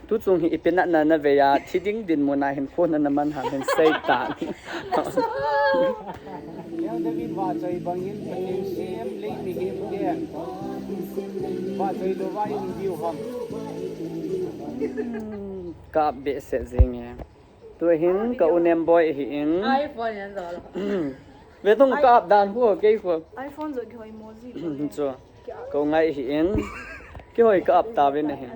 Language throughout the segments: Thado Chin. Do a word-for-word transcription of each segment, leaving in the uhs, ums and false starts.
Tuchung hi ipi natna navei a, thi ding dinmun a hin kona naman ham hin seitan. Leo David vahchoi bangin Pathen sem lei mihem ten vahchoi louva i um diu ham. Ka ap behseh jing e. Tua hin ka u Nemboi ahi in. iPhone yan zo lo. Ve tong ka ap dan hu kei hu. iPhone zo kihoi mo ji. Chu. Ka u Ngai ahi in. Kihoi ka ap ta ve na hin.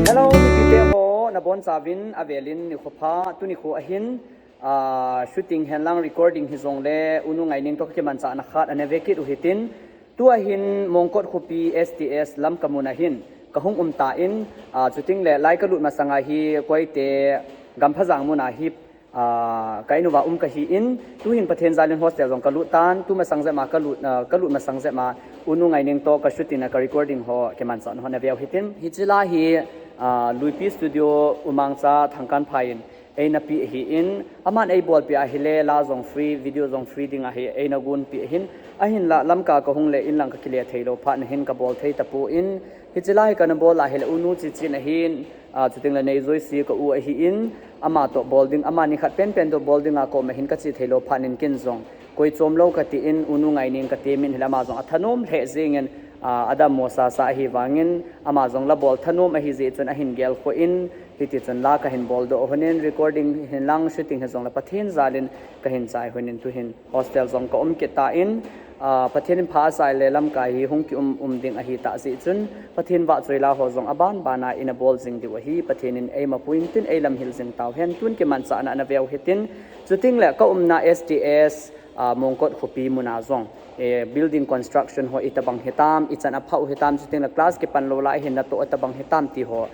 Hello, mipite ho, nabonchauvin avelin nikho pha, tuni kho ahin, ah, shooting henlang recording hijongle, U Nu Ngaineng toh kakimanchahna khat ana ve kit u hitin, tua hin Mongkot khopi S T S Lamka mun a hin kahung um tan, ah, chuting le lai kalut masanga hi Koite Gamphajang mun a hi, ah, ka in uva um kahi in, tuhin Pathen jalin hostel jong kalut tan, tu masang jep ma kalut, ah, kalut masang jep ma U Nu Ngaineng toh ka shooting a ka recording ho kimanchahna ho naveu hitin. Hiche la hi, ah, Luipi Studio Umangcha Thangkanphai in eina pe ahi in, aman eibolpeh ahile, la jong free, video jong free ding ahi, eina gonpeh ahin, ahinla Lamka kahung le inlang kakile theilou phat na hin kabol thei tapon, hiche la hi kana bol ahile, U Nu Chichi ahin, ah, chuting le Neijoisi ka u ahi in, ama toh bol ding, amani khat penpen toh bol dinga ka um ahin kache theilou phat in ken jong koi chom lou katin, U Nu Ngaineng katemin hile ama jong athanom lheh jengin, ah, adammo sasa ahi vangin, ama jong la bol thanom ahi jeh chun ahin gelkhoh in, hiti chun la kahin boldoh u hon in, recording hinlang shooting hijongle Pathen jalin kahin chai u hon in, tuhin hostel jong ka um kit tan, ah, Pathen in pha asah le Lamka hi hung kium um ding ahi tah jeh chun, Pathen vahchoi la ho jong aban bana ina bol jing diu ahi, Pathen in eima puiyin tin eilamhil jing tauhen, tun kimanchahna ana veu hitin, chuting le ka umna S T S, ah, Mongkot khopi mun a jong, eh, building construction ho itobang hitam, ichan aphah u hitam, chuting le class kipan lou lai hin natoh itobang hitam ti ho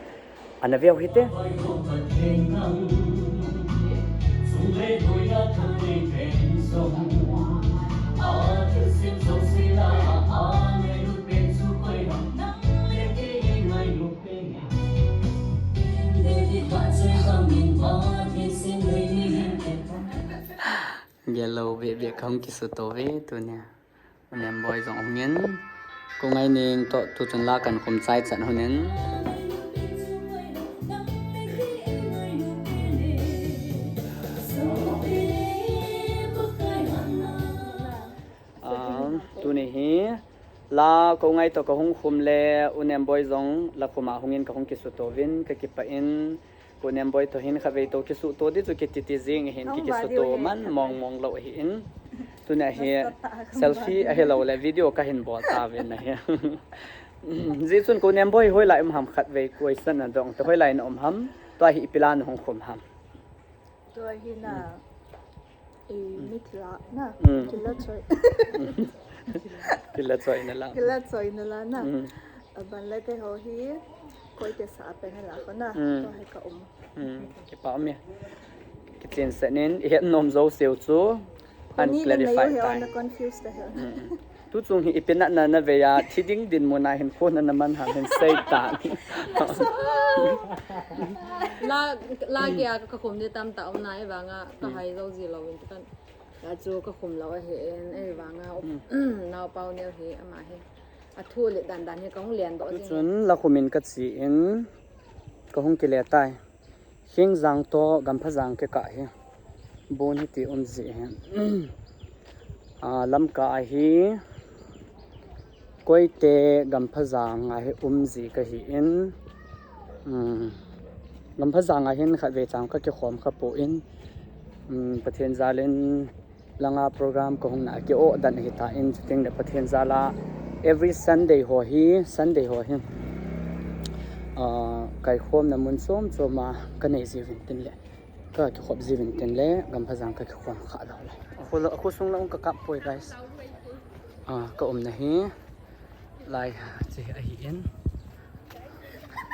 ana veu hite. Gel lou behbeh kahung kisuto uve tunia. U Nemboi jong ahung in. Ka u Ngaineng toh tuchun la kahin khum chai chan u hon in. Ah, tuni hi la ka u Ngai toh kahung khum le u Nemboi jong la khum a hung in kahung kisuto uvin kakipah in. Ka u Nemboi toh hin khatvei toh kisuto ding chu kiti ti jing ahin, kikisuto man mong mong lou ahi in. Tunia hi selfie ahilou le video kahin bol tauvin ahi. Jeh chun ka u Nemboi hoilai um ham khatvei question nadong te, hoilai na um ham, tua hi ipi la nahung khum ham? Tua hi na, i, mithilna, kila choi. Kila choina la. Kila choina la na. Aban le keiho hi, Koite sa a peng la kho na. Tua hi ka um. Kipa um e. Kichen set in, ihet nom jouseu chu. An clarify tai. Confuse ta he. Tuchung hi ipi natna navei a, thi ding dinmun a hin kona naman ham hin seitan. La, la geiya kakhum ding tamtah um na, ahivanga kahai jou ji louvin kan. La chu kakhum lou ahi in, ahivanga naopa u neo hi ama hi. Athu le dan dan hi kahung lendoh jing. Tuchun la khum in kache in kahung kile tai. Khengjang toh Gamphajang kikah hi. Bon hiti um ji hi. Ah, Lamka a hi Koite Gamphajang a hi um ji kahi in. Gamphajang a hin khatvei chang kakikhom khapon. Pathen jalin langa program kahung na a ki-oh dan ahi tan, chuting le Pathen jal a every Sunday ho hi, Sunday ho hi, ah, kaikhomna mun chom chom a kanei jiuvin tin le, kakikhop jiuvin tin le, Gamphajang kakikhom kha lou le. Akho, akho sung la ung kakap poi, guys. Ah, ka umna hi, lai, che ahi in.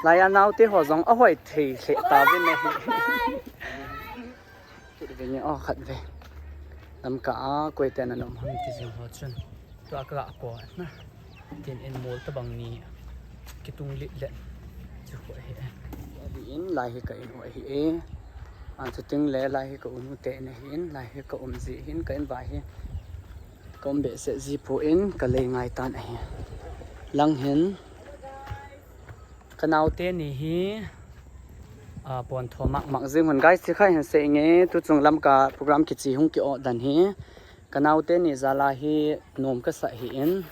Lai a naote ho jong ahoi thei lheh tauvin ahi. Kit ve nge, oh, khat ve. Lamka a Koite ana um ham ti jing ho chun. Tua ka ko na. Tin in mol tabang ni kitung lit let. Chu ko he. Ahi in, lai hi ka in ho ahi e. Achuting le lai hi ka um u te in ahi in, lai hi ka um ji hin, ka in va hi ka um behseh ji poi in, ka lei ngai tan ahi. Lang hin ka naote ni hi, a, pon tho mak mak jing hun guys, chi kha hin sei nge, tu chung Lamka program kichi hung ki-o dan hi. Ka naote ni jal a hi nom ka sa hi in.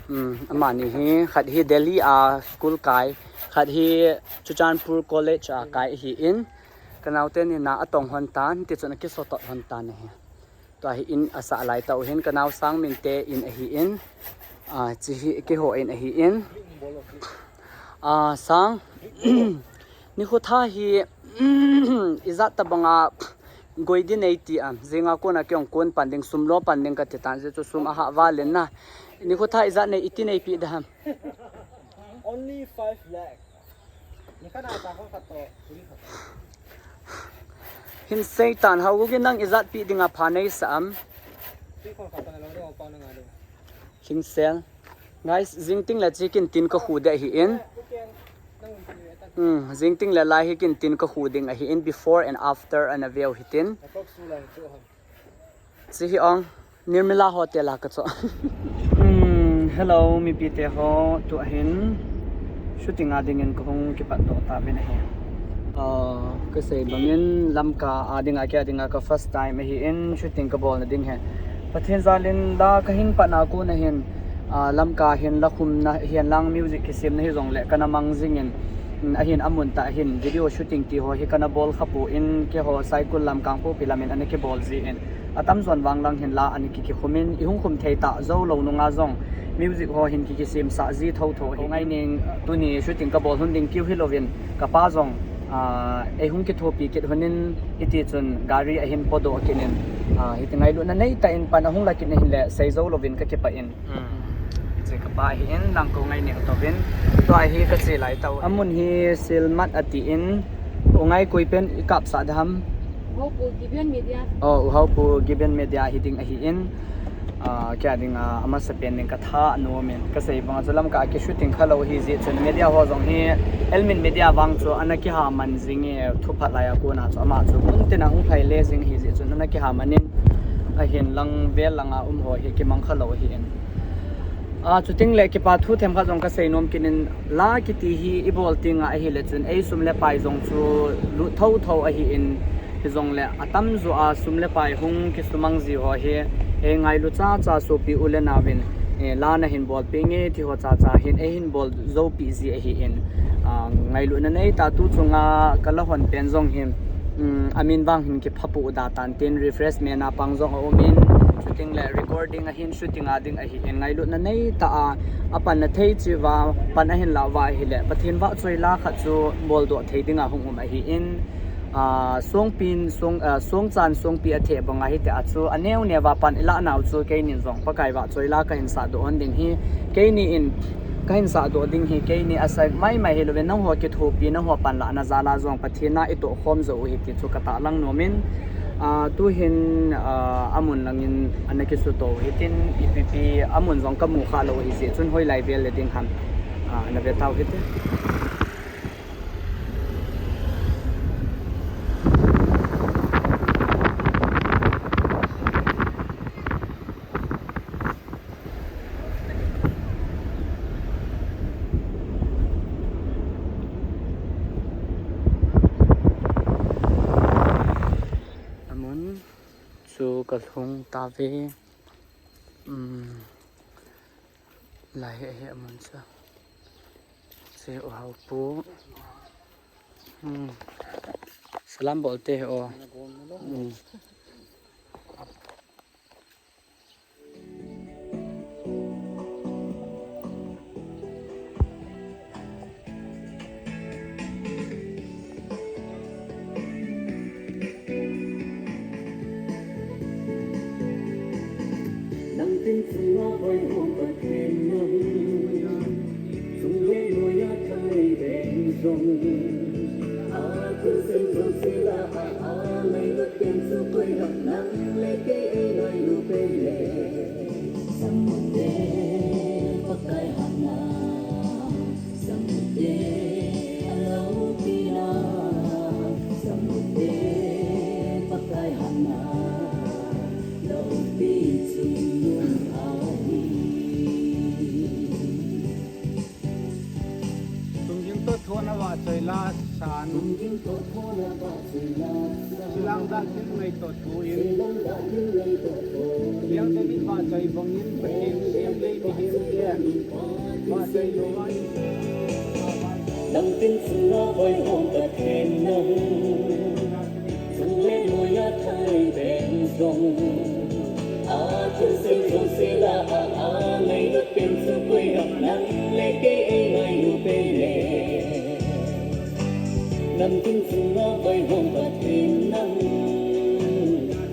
Um, amani hi, khat hi Delhi a school kai, khat hi Churachandpur College a kai hi in. Ka naote ni na atong hon tan, ti chun akisotot hon tan ahi. Tua hi in asa lai tau hin, ka nao Sangmin te in ahi in. A, chi hi keiho in ahi in. A, Sang, nikho tha hi, ijat tabanga goi di nei ti am, jinga kona kei ong kon pan ding, sum lo pan ding kati tan, jeh chu sum aha val in na. Nikho tha ijat nei iti neipi da ham. Only five lakh. Ni khat na ta kho khat to, kuri khat to. Hin sei tan hau gi nang ijat pi dinga pha nei sa am. Pi kho khat to na lo de, opa na nga de. Hin sel. Guys, jing ting le chi kin tin ka khu de hi in. Hmm, jing ting le lai hi kin tin ka khu ding ahi in, before and after ana veu hi tin. Chi hi ong, Nirmala Hotel a ka cho. Hmm, hello, mipi te ho, tu ahin shooting a dingin ka hung kipat doh ta vin ahi. Ah, ka sei bangin Lamka a dinga, kei a dinga ka first time ahi in, shooting ka bol na ding hi. Pathen jal in la ka hin pat na kon ahin, ah, Lamka hin la khum na, hihen lang music kisem na hi jong le, ka na mang jing in, mm, ahin amun tah hin video shooting ti ho hi ka na bol kha poi in, keiho Saikul lam Kangpokpi lam in ana kibol ji in. Atam jon vang lang hin la ana ki, kikhum in, i hung khum thei ta jou lou nunga jong music ho hin ki, kisem sah ji tho tho hi ngai ning, tuni shooting ka bol hun ding keu hi louvin, ka pa jong, ah, ei hung kithopi kit hun in, hiti chun gari ahin po doh kit in, ah, hiti ngailutna nei tah in pan ahung la kit na hin le, sei jou louvin ka kipah in. Hmm. Chi ka pa hi in, lang ko ngai ning tovin. Tua hi ka chi lai tau. Amun hi Silmat ati in, u ngai koi pen i kap sah dam. U Haupu Gibeon Media. Oh, u Haupu Gibeon Media hi ding ahi in. Ah, kei a dinga, ah, amasa pen ding ka tha nom in. Ka sei banga chu Lamka a ki shooting kha lou hi jeh chun media ho jong hi, Elmin Media vang chu ana kiha man jing e, thuphat lai a kona chu ama chu mun tin a hung phai le jing hi jeh chun ana kiha man in. Ahin lang vel langa um ho hi kimang kha lou hi in. Ah, chuting le kipa thu themkhat jong ka sei nom kit in, la kiti hi i bol ting a ahi le chun ei sum le pai jong chu lut tho tho ahi in, hi jong le atam jo a sum le pai hung kisumang ji ho hi, ei ngailu cha cha sopi u le nao vin, eh, la na hin bol pi nge ti ho cha cha hin ei hin bol jou pi ji ahi in, ah, ngailutna nei ta tu chunga ka la hon pen jong hin, um, amin vang hin kiphapu da tan tin refreshment a pang jong a um in, shooting le recording a hin shooting a ding ahi in ngailutna nei ta a, a pan na thei chi va, pan ahin la va ahi le, Pathen vahchoi la khat chu bol doh thei ding a hung um ahi in, ah, songpin, song, ah, songchan songpi a theh bang ahi te a chu, a neu neu va pan i la nau chu, keinin jong Pakai vahchoi la ka hin sah doh hon ding hi, keini in ka hin sah doh ding hi, keini a sa mai mai hi louvin, nang ho kithopi, nang ho pan la na jal a jong Pathen a i toh khom jo u hi ti chu ka tahlang nom in, ah, tu hin, ah, amun lang in ana kisuto hi tin, ipi pi amun jong ka mu kha lou hi jeh chun hoilai vel le ding ham, ah, na ve tau hi te. Amun chu ka lhung ta ve. Um, lai hi, hi amun chu. Che u Haupu. Hmm. Salam bol te o. Hmm. Nang tin chunga koi hong Pathen nang, chung le noi a thang nei beng jong, a thil sem jong sila a, a nei lut pen chu koi ham nang le kei ei noi lu pe le. Samute Pakai hatna, samute a lo pina, samute Dak thil ngaito thu in, Liang David vahchoi bangin Pathen sem lei mihem te vahchoi lou a in. Nang tin sunga vaihom Pathen nang, sum le noiya thalei beng jong, a thusei jouse lah a, a ngailut pen chu koi ham, nang le kei eingailu pen e. Namtin sunga vaihom Pathen nang,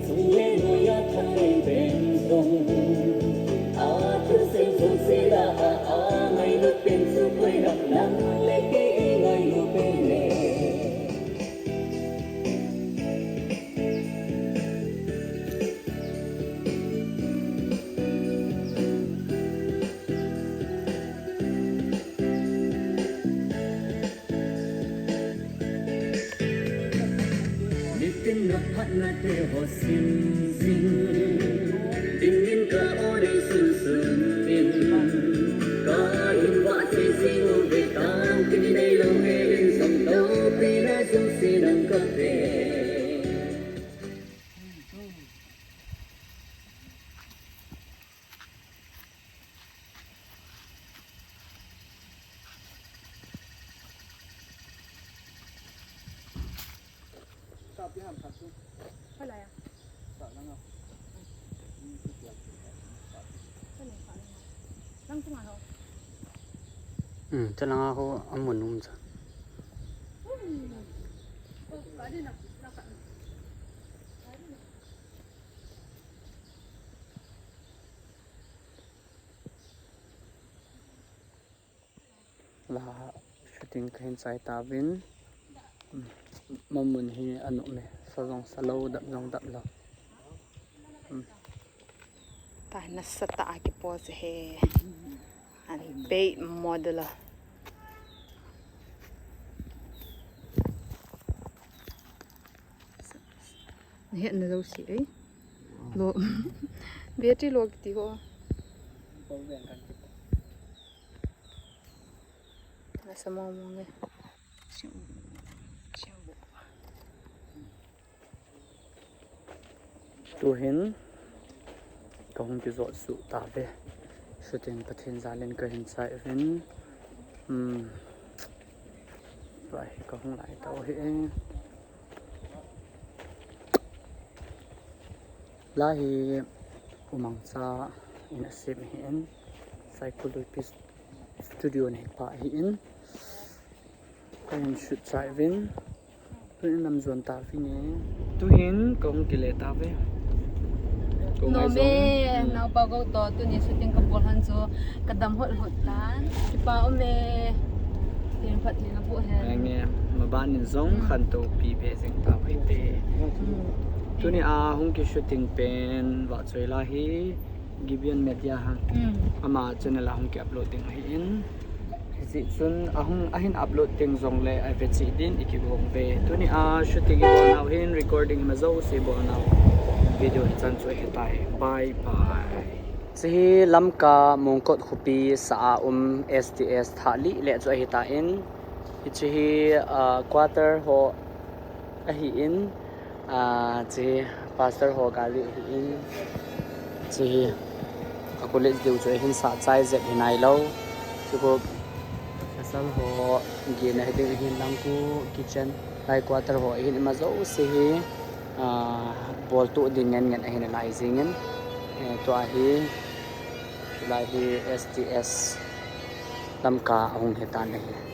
sum le noiya thalei beng jong, a thusei jouse lah a, a ngailut pen chu koi ham, nang le kei eingailu pen e. Nitin na phatna te ho sim jing, dingin ka o nei sunsun in, ka hin vahchoi jing uve, tangkini neilou hel in jong, loupina jouse nang kape. Nang chunga ho. Hmm, chulanga ho amun um cha. La shooting kahin chai tauvin. Mamun hi anom e, sa jong sa lou, dap jong dap lou. Hmm. Ta nasatah a kipose he. An pei model a. Nahet na jouse e. Low. Battery low kiti ho. Nasa mong mong e. Tuhin kahung kijot suh tauve. Shooting Pathen jalin kahin chai uvin. Hmm. Tua hi kahung lai tau hi e. La hi Umangcha in asem ahin, Saikul Luipi studio neipa ahin, kahin shoot chai uvin, tuin lam jon tauvin e. Tuhin kahung kile tauve. Ko ngai jong. Naopa ko to, tuni shooting kabol hon chu, kadam hot hot tan. Kipa um e. Tin phat tin abu hen. Nge, maban in jong khantou pi be jing tau hite. Tuni a hung kishooting pen vahchoi la hi Gibeon Media hang. Ama channel a hung ki upload ding ahin. Hijeh chun ahung ahin upload ding jongle ave cheh din ikigong uve. Tuni a shooting ibol nau hin recording ima jouse ibol nau video hichan chu ahitai. Bye bye. Hiche hi Lamka Mongkot khopi sa a um S T S thah lih le chu ahitan. Hiche hi, ah, quarter ho ahin, ah, hiche hi pastor ho gari ahin, hiche hi a college diu chu ahin sah chai jep hinailou. Chuko asal ho gena hiding ahin, langku kitchen, lai quarter ho ahin, ima jouse hi, ah, boltoh ding ngen ngen ahin alai jingin, eh, tua hi, tulai hi S T S Lamka ahung hitan ahi.